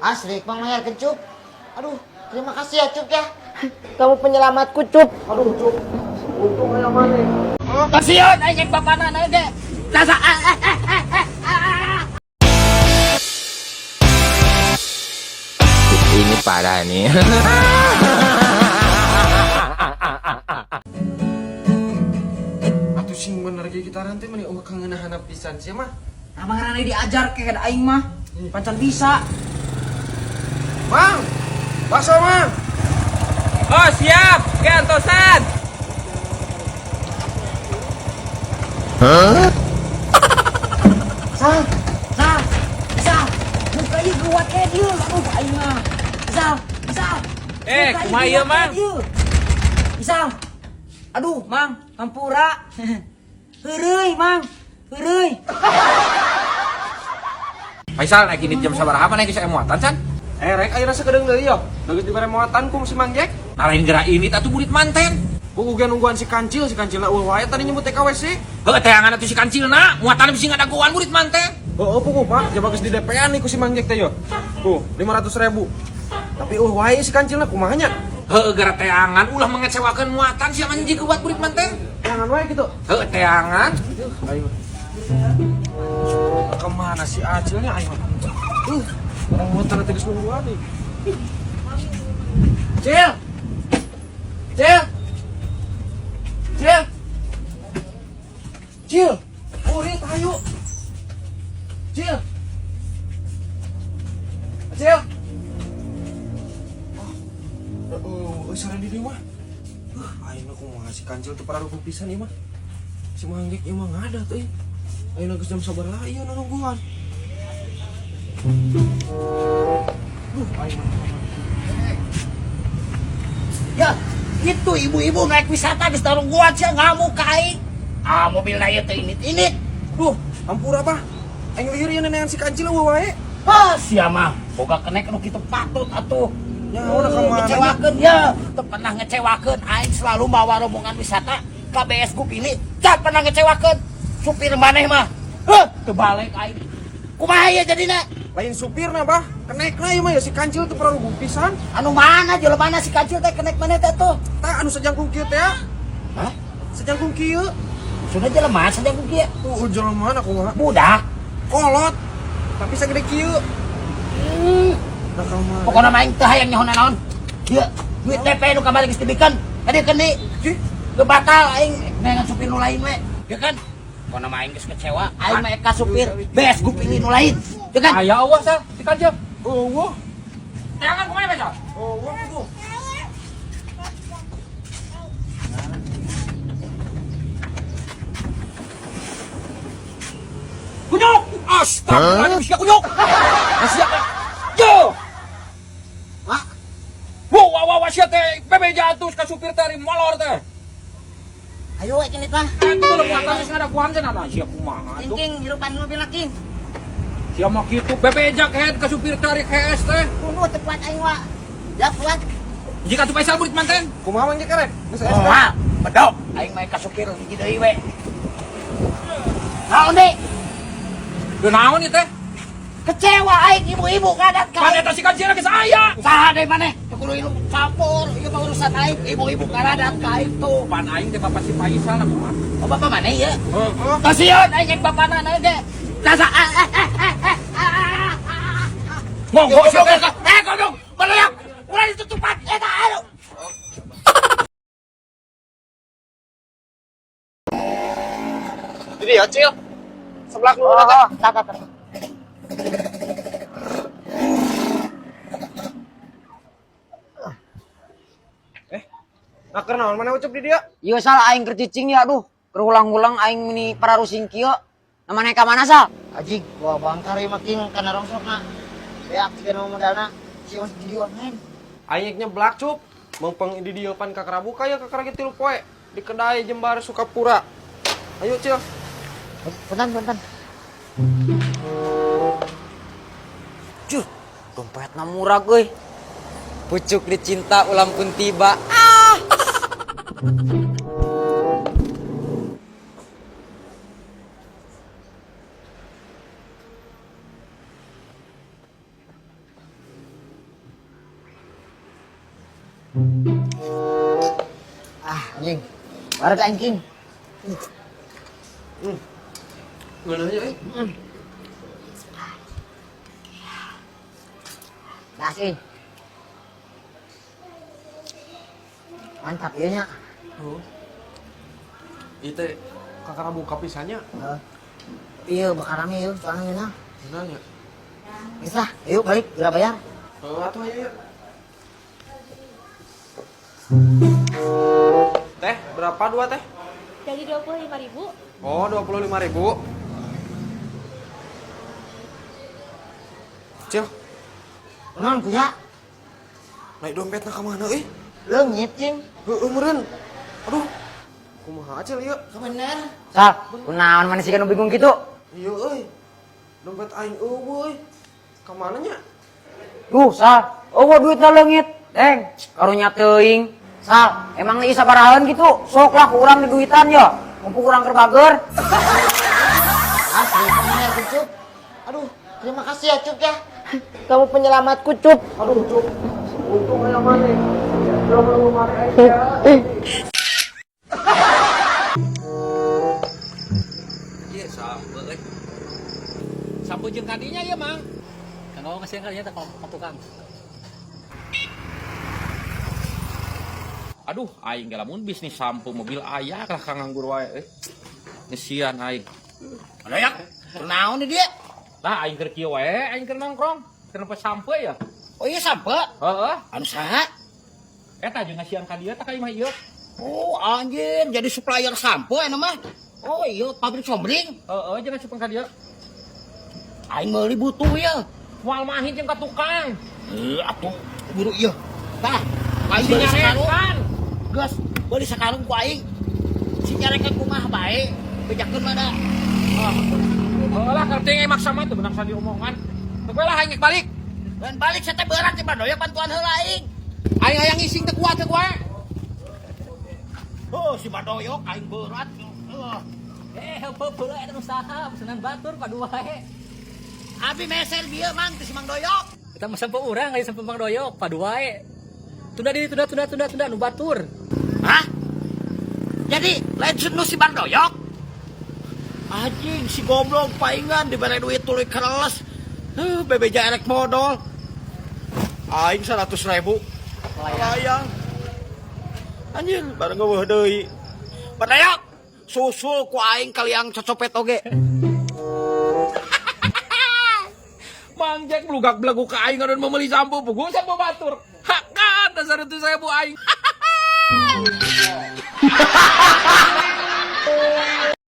Asli, Bang mayar Cup. Aduh, terima kasih ya Cup ya. Kamu penyelamatku, Cup. Aduh, Cup. Untung aya maneh. Kasihan aing bapana na ge. Rasa Ini parah nih. Atuh sing bener ge gitaran teh meni eueuh kangeunahana pisan sia mah. Abang Rane diajar kayak aing mah. Pancan bisa. Mang, bakso mang. Oh siap, ke antosan. Sal, Sal, Sal. Muka ieu geuwat kayak dieu, aduh aing mah. Sal, Sal. Eh, Muka ieu kumaha ieu, geuwat Mang? kayak dieu. Isal. Aduh, Mang, hampura. Heureuy, Mang. Heureuy. Faisal naik ini jam sabaraha mana geus aya muatan can? Eh, rek ayeuna sakedeung deui yo. Da geus dibere muatan ku si Mang Jack. Nah lain gerak ini atuh burit manten. Ku ge nungguan si kancil, si kancilna eueuh wae tadi nyebut TKWC. Heuh teangan atuh si kancilna, muatan bisi ngadagoan burit manten. Oh, oh pugu Pak, jaba geus di DP-an nih ku si Mang Jack teh yo. Tuh, 500 ribu. Tapi eueuh wae si kancilna kumaha nya? Heuh gara teangan ulah mengecewakan muatan sia mah hiji geuwat burit manten. Jangan wae gitu. Heuh teangan. Ayo. Kemana si Acilnya ayo? Orang muatan teh geus nungguan nih. Cil. Cil. Cil. Cil, burit ayo. Cil. Cil. Oh, oh, sareng di dieu mah. Ayeuna kumaha si kancil teu pararuguh pisan ieu mah. Si Mang Jack ieu mah ngadat euy. Ayeuna geus jam sabaraha ieu nungguan. Duh, aing mah. Ya, itu ibu-ibu naik wisata geus nungguan sia ngamuk ka aing. Ah, mobilna ieu teh init-init. Duh, hampura bah. Aing lieur ieu nenean si kancil eueuh wae. Ah, sia mah boga kenek nu kitu patut atuh. Nyaho na ka mana? Ngecewakeun ya, teu pernah ngecewakeun. Aing selalu mawa rombongan wisata KBS ku pilih, tak pernah ngecewakeun. Supir maneh mah, heuh, teu balik aing. Kumaha ieu jadina? Lain supirna bah, kenekna ieu mah ya si kancil teu pararuguh pisan. Anu mana jelema mana si kancil teh kenek maneh teh tuh? Tah anu sajangkung kieu teh ya. Hah? Sajangkung kieu. Sudah jelema sajangkung kieu. Oh, jelema mana kumaha? Budak. Kolot. Tapi sagede kieu. Nah, kumaha? Pokokna mah aing teu hayang nyaho naon. Ieu duit DP nu kamari geus dibikeun. Tadi keun di. Ih, Geus batal aing neangan supir nu lain we. Ya kan? Pokokna mah aing geus kecewa. Aing mah ka supir bes gue pilih nu lain. Ya kan? Aya eueuh sal si kancil. eueuh. Teangan kumaha Faisal? Eueuh tuh. Kunyuk! Astagfirullah, sia kunyuk. Sia. Yo. Wah, Wow, wow, wow, sia teh bebeja atuh ka supir teh ari molor teh. Ayo we kinit mah. Itu lho muatan geus ngadaguan cenah nah sia kumaha atuh. King hirupan mobil king. Sia mah kitu bebeja head ka supir teh ari HS teh. Kudu teu kuat aing wa. Ya kuat. Jika tuh Faisal burit manten. Kumaha Mang Jack rek? Geus aya. Wah, bedok. Aing mah ka supir hiji deui we. Naon deui? Teu naon ieu teh? Kecewa aing ibu-ibu ngadat ka Pan aing. eta si kancil geus aya. Saha deui maneh? Teu kudu ilu campur ieu mah urusan aing ibu-ibu ngaradat ka aing tuh. Pan aing teh bapak si Faisal aku mah. Oh bapak maneh ieu? Heeh. Kasihan aing jeung bapana na ge. Rasa Monggo sia teh. Eh goblok, meleak. Ulah ditutupan eta aduh. Jadi ya, Cil. Sebelah lu teh. Oh, tak tak. Tak. Nah, keur naon mana ucup di dia? Ieu Sal aing keur cicing ya aduh. Keur ulang-ulang aing meni pararusing kieu. Nah maneh ka mana Sal? Anjing, gua bangkar ieu mah king kana rongsokna. Beak jiga nu modalna. Si mas judi online. Aing nyeblak cup. Mempeng di dieu pan kakara buka ya kakara ge 3 poe di kedai Jembar Sukapura. Ayo, Cil. Punten, punten. Cuh, dompetna murah euy. Pucuk dicinta ulam pun tiba. Ah. Ah, anjing. Wareg aing king. Ngeunah nya euy. Das euy. Mantap ieu nya. Oh. Ieu teh kakara buka pisan nya. Heeh. Iya, bakal rame ieu soalnya ngeunah. Ngeunah nya. Geus lah, yuk balik geura bayar. Heuh atuh ayo yuk. Teh, berapa dua teh? Jadi 25.000. Oh, 25.000. Cil, Kunaon kuya? naik dompetna ka mana euy? Leungit cing. Heueuh meureun. Aduh. Kumaha Cil ieu? Bener. Sal, kunaon maneh sih nu bingung kitu? Iya euy. Dompet aing eueuh euy. Ka mana nya? Duh, Sal, eueuh duitna leungit. Deng, karunya teuing. Sal, emang ieu sabarahaeun gitu? Sok lah ku urang diduitan ya. Mumpung urang keur bager. Asli bener Cup. Aduh, terima kasih ya Cup ya. Kamu penyelamatku Cup. Aduh, Cup. Untung aya maneh. Belum belum maneh aing ya. Iya, sampe euy. Sampe jeung kadinya ya, Mang. Kang ngasih kalinya tak ke tukang. Aduh, aing ge lamun bisnis sampo mobil aya lah kang nganggur wae euy. Ngesian aing. Ayo, kunaon di dia? Lah aing keur kieu wae, aing keur nongkrong. Keur nempo sampo ya. Oh iya sampe. Heeh. Anu saha? Eta jeung ngasian ka dieu tah ka imah ieu. Oh anjir, jadi supplier sampo eta mah. Oh iya, pabrik sombring. Heeh, jeung ngasian ka dieu. Aing meuli butuh ya. Moal mahin jeung ka tukang. Eh, atuh buru ieu. Tah, aing Si beli sakarung. nyarekan. Geus, beli sakarung ku aing. Si nyarekan kumaha bae, bejakeun mah da. Heeh lah kerting aing maksa mah teu beunang sadi omongan. Teu lah aing balik. Dan balik saya teh berat di Bandoya bantuan heula aing. Aing hayang ngising teu kuat teu wae. Oh, si Badoyok aing berat. Heuh. Eh, heupeut heula eta nu saha, pesenan batur padu wae. Abi meser bieu Mang teh si Mang Doyok. Eta mah sampe urang lain sampe Mang Doyok, padu wae. Tunda di tunda tunda tunda tunda nu batur. Hah? Jadi lain nu si Bang Doyok? Anjing si goblok paingan dibere duit tuluy kereles. Heuh, bebeja erek modal. Aing 100.000. Layang. Anjir, bareng eueuh deui. Bang Doyok, susul ku aing kaliang cocopet oge. Mang Jack belugak belegu ka aing ngadon meuli sampo puguh sampo batur. Hakan dasar 100.000 aing.